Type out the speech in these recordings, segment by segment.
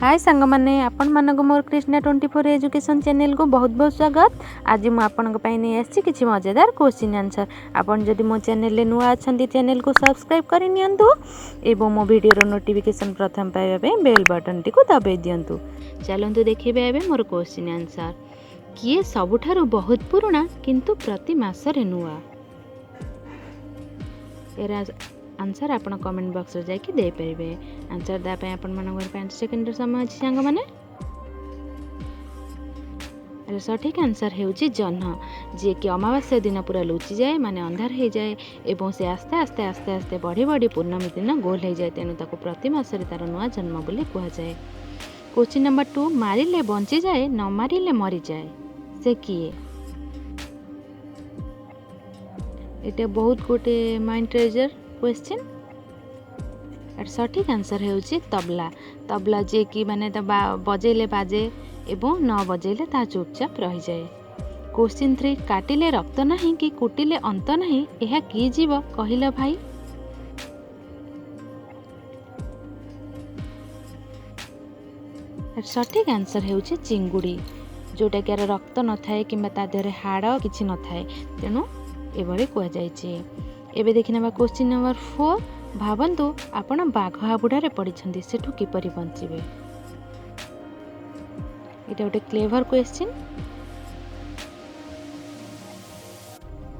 ହାଏ ସାଙ୍ଗମାନେ, ଆପଣମାନଙ୍କୁ ମୋର କ୍ରିଷ୍ଣା 24 ଏଜୁକେସନ୍ ଚ୍ୟାନେଲକୁ ବହୁତ ବହୁତ ସ୍ୱାଗତ। ଆଜି ମୁଁ ଆପଣଙ୍କ ପାଇଁ ନେଇ ଆସିଛି କିଛି ମଜାଦାର କୋଶ୍ଚିନ୍ ଆନ୍ସର୍। ଆପଣ ଯଦି ମୋ ଚ୍ୟାନେଲରେ ନୂଆ ଅଛନ୍ତି, ଚ୍ୟାନେଲକୁ ସବସ୍କ୍ରାଇବ୍ କରିନିଅନ୍ତୁ ଏବଂ ମୋ ଭିଡ଼ିଓର ନୋଟିଫିକେସନ୍ ପ୍ରଥମ ପାଇବା ପାଇଁ ବେଲ୍ ବଟନ୍ଟିକୁ ଦବାଇ ଦିଅନ୍ତୁ। ଚାଲନ୍ତୁ ଦେଖିବେ ଏବେ ମୋର କୋଶ୍ଚିନ୍ ଆନ୍ସର୍। କିଏ ସବୁଠାରୁ ବହୁତ ପୁରୁଣା କିନ୍ତୁ ପ୍ରତି ମାସରେ ନୂଆ? ଏହାର ଆନ୍ସର୍ ଆପଣ କମେଣ୍ଟ ବକ୍ସରେ ଯାଇକି ଦେଇପାରିବେ। ଆନ୍ସର୍ ଦେବା ପାଇଁ ଆପଣମାନଙ୍କର 5 ସେକେଣ୍ଡର ସମୟ ଅଛି ସାଙ୍ଗମାନେ। ଏହାର ସଠିକ୍ ଆନ୍ସର୍ ହେଉଛି ଜହ୍ନ, ଯିଏକି ଅମାବାସ୍ୟା ଦିନ ପୁରା ଲୁଚିଯାଏ, ମାନେ ଅନ୍ଧାର ହେଇଯାଏ ଏବଂ ସେ ଆସ୍ତେ ଆସ୍ତେ ଆସ୍ତେ ଆସ୍ତେ ବଢ଼ି ବଢ଼ି ପୂର୍ଣ୍ଣମୀ ଦିନ ଗୋଲ ହେଇଯାଏ। ତେଣୁ ତାକୁ ପ୍ରତି ମାସରେ ତା'ର ନୂଆ ଜନ୍ମ ବୋଲି କୁହାଯାଏ। କୋଶ୍ଚିନ୍ ନମ୍ବର 2, ମାରିଲେ ବଞ୍ଚିଯାଏ, ନ ମାରିଲେ ମରିଯାଏ, ସେ କିଏ? ଏଇଟା ବହୁତ ଗୋଟେ ମାଇଣ୍ଡ ଟ୍ରେଜର କ୍ୱେଶ୍ଚିନ୍। ଏର ସଠିକ୍ ଆନ୍ସର୍ ହେଉଛି ତବଲା। ତବଲା ଯିଏକି ମାନେ ତା ବଜେଇଲେ ବାଜେ ଏବଂ ନ ବଜେଇଲେ ତାହା ଚୁପଚାପ ରହିଯାଏ। କୋଶ୍ଚିନ୍ 3, କାଟିଲେ ରକ୍ତ ନାହିଁ କି କୁଟିଲେ ଅନ୍ତ ନାହିଁ, ଏହା କି ଜୀବ କହିଲ ଭାଇ? ଏର ସଠିକ୍ ଆନ୍ସର୍ ହେଉଛି ଚିଙ୍ଗୁଡ଼ି, ଯେଉଁଟାକି ଏହାର ରକ୍ତ ନଥାଏ କିମ୍ବା ତା ଦେହରେ ହାଡ଼ କିଛି ନଥାଏ, ତେଣୁ ଏଭଳି କୁହାଯାଇଛି। ଏବେ ଦେଖିନେବା କୋଶ୍ଚିନ୍ ନମ୍ବର 4, ଭାବନ୍ତୁ ଆପଣ ବାଘ ହାବୁଡ଼ରେ ପଡ଼ିଛନ୍ତି, ସେଠୁ କିପରି ବଞ୍ଚିବେ? ଏଇଟା ଗୋଟେ କ୍ଲେଭର କ୍ୱେଶ୍ଚିନ୍।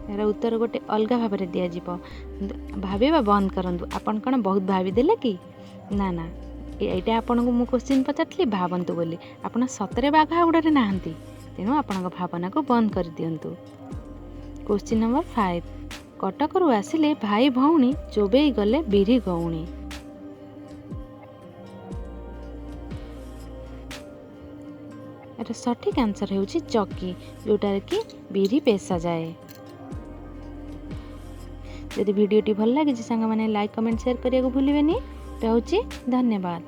ଏହାର ଉତ୍ତର ଗୋଟେ ଅଲଗା ଭାବରେ ଦିଆଯିବ। ଭାବିବା ବନ୍ଦ କରନ୍ତୁ। ଆପଣ କ'ଣ ବହୁତ ଭାବିଦେଲେ କି? ନା ନା, ଏଇଟା ଆପଣଙ୍କୁ ମୁଁ କୋଶ୍ଚିନ୍ ପଚାରିଥିଲି ଭାବନ୍ତୁ ବୋଲି। ଆପଣ ସତରେ ବାଘ ହାବୁଡ଼ରେ ନାହାନ୍ତି, ତେଣୁ ଆପଣଙ୍କ ଭାବନାକୁ ବନ୍ଦ କରିଦିଅନ୍ତୁ। କୋଶ୍ଚିନ୍ ନମ୍ବର 5, କଟକରୁ ଆସିଲେ ଭାଇ ଭଉଣୀ, ଚୋବେଇ ଗଲେ ବିରି ଗଉଣୀ। ଏହାର ସଠିକ୍ ଆନ୍ସର୍ ହେଉଛି ଚକି, ଯେଉଁଟାରେ କି ବିରି ପେଶାଯାଏ। ଯଦି ଭିଡ଼ିଓଟି ଭଲ ଲାଗିଛି ସାଙ୍ଗମାନେ, ଲାଇକ୍ କମେଣ୍ଟ ସେୟାର କରିବାକୁ ଭୁଲିବେନି। ରହୁଛି, ଧନ୍ୟବାଦ।